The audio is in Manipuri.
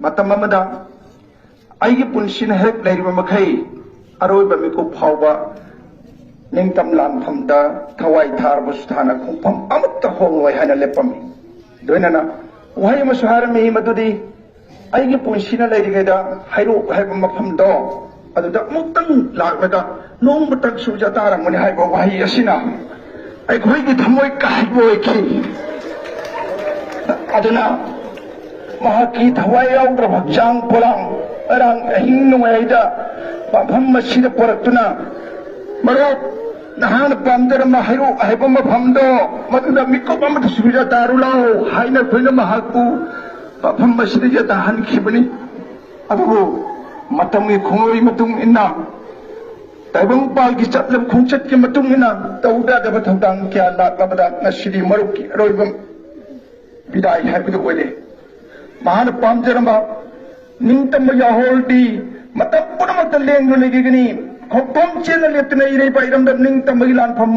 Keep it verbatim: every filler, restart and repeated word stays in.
ꯃꯇꯝ ꯑꯃꯗ ꯑꯩꯒꯤ ꯄꯨꯟꯁꯤꯅ ꯍꯦꯛ ꯂꯩꯔꯤꯕ ꯃꯈꯩ ꯑꯔꯣꯏꯕ ꯃꯤꯀꯨꯞ ꯐꯥꯎꯕ ꯅꯤꯡꯇꯝ ꯂꯥꯟꯐꯝꯗ ꯊꯋꯥꯏ ꯊꯥꯔꯕꯁꯨ ꯊꯥꯅ ꯈꯣꯡꯐꯝ ꯑꯃꯠꯇ ꯍꯣꯡꯂꯣꯏ ꯍꯥꯏꯅ ꯂꯦꯞꯄꯝꯃꯤ꯫ ꯂꯣꯏꯅꯅ ꯋꯥꯍꯩ ꯑꯃꯁꯨ ꯍꯥꯏꯔꯝꯃꯤ, ꯃꯗꯨꯗꯤ ꯑꯩꯒꯤ ꯄꯨꯟꯁꯤꯅ ꯂꯩꯔꯤꯉꯩꯗ ꯍꯩꯔꯣꯛ ꯍꯥꯏꯕ ꯃꯐꯝꯗꯣ ꯑꯗꯨꯗ ꯑꯃꯨꯛꯇꯪ ꯂꯥꯛꯂꯒ ꯅꯣꯡꯃꯇꯪ ꯁꯨꯖ ꯇꯥꯔꯝꯒꯅꯤ ꯍꯥꯏꯕ ꯋꯥꯍꯩ ꯑꯁꯤꯅ ꯑꯩꯈꯣꯏꯒꯤ ꯊꯃꯣꯏ ꯀꯥꯏꯕ ꯑꯣꯏꯈꯤ꯫ ꯑꯗꯨꯅ ꯃꯍꯥꯛꯀꯤ ꯊꯋꯥꯏ ꯌꯥꯎꯗ꯭ꯔꯕ ꯍꯛꯆꯥꯡ ꯄꯣꯂꯥꯡ ꯉꯔꯥꯡ ꯑꯍꯤꯡ ꯅꯣꯡꯌꯥꯏꯗ ꯃꯐꯝ ꯑꯁꯤꯗ ꯄꯨꯔꯛꯇꯨꯅ, "ꯃꯔꯨꯞ, ꯅꯍꯥꯛꯅ ꯄꯥꯝꯖꯔꯝꯕ ꯍꯩꯔꯣꯛ ꯍꯥꯏꯕ ꯃꯐꯝꯗꯣ ꯃꯗꯨꯗ ꯃꯤꯀꯨꯞ ꯑꯃꯗ ꯁꯨꯖ ꯇꯥꯔꯨ ꯂꯥꯎ" ꯍꯥꯏꯅ ꯑꯩꯈꯣꯏꯅ ꯃꯍꯥꯛꯄꯨ ꯃꯐꯝ ꯑꯁꯤꯗ ꯌꯦꯠꯅꯍꯟꯈꯤꯕꯅꯤ꯫ ꯑꯗꯨꯕꯨ ꯃꯇꯝꯒꯤ ꯈꯣꯡꯂꯣꯏ ꯃꯇꯨꯡ ꯏꯟꯅ, ꯇꯥꯏꯕꯪꯄꯥꯜꯒꯤ ꯆꯠꯅꯕ ꯈꯣꯡꯆꯠꯀꯤ ꯃꯇꯨꯡ ꯏꯟꯅ ꯇꯧꯗ ꯌꯥꯗꯕ ꯊꯧꯗꯥꯡ ꯀꯌꯥ ꯂꯥꯛꯂꯕꯗ ꯉꯁꯤꯗꯤ ꯃꯔꯨꯞꯀꯤ ꯑꯔꯣꯏꯕ ꯕꯤꯗꯥꯏ ꯍꯥꯏꯕꯗꯨ ꯑꯣꯏꯔꯦ꯫ ꯃꯍꯥꯛꯅ ꯄꯥꯝꯖꯔꯝꯕ ꯅꯤꯡꯇꯝꯕ ꯌꯥꯍꯧꯔꯗꯤ ꯃꯇꯝ ꯄꯨꯝꯅꯃꯛꯇ ꯂꯦꯡꯗꯨꯅ ꯂꯩꯒꯅꯤ꯫ ꯈꯣꯡꯐꯝ ꯆꯦꯠꯅ ꯂꯦꯞꯇꯨꯅ ꯏꯔꯩꯄꯥꯛ ꯏꯔꯝꯗꯝ ꯅꯤꯡꯇꯝꯕꯒꯤ ꯂꯥꯟꯐꯝ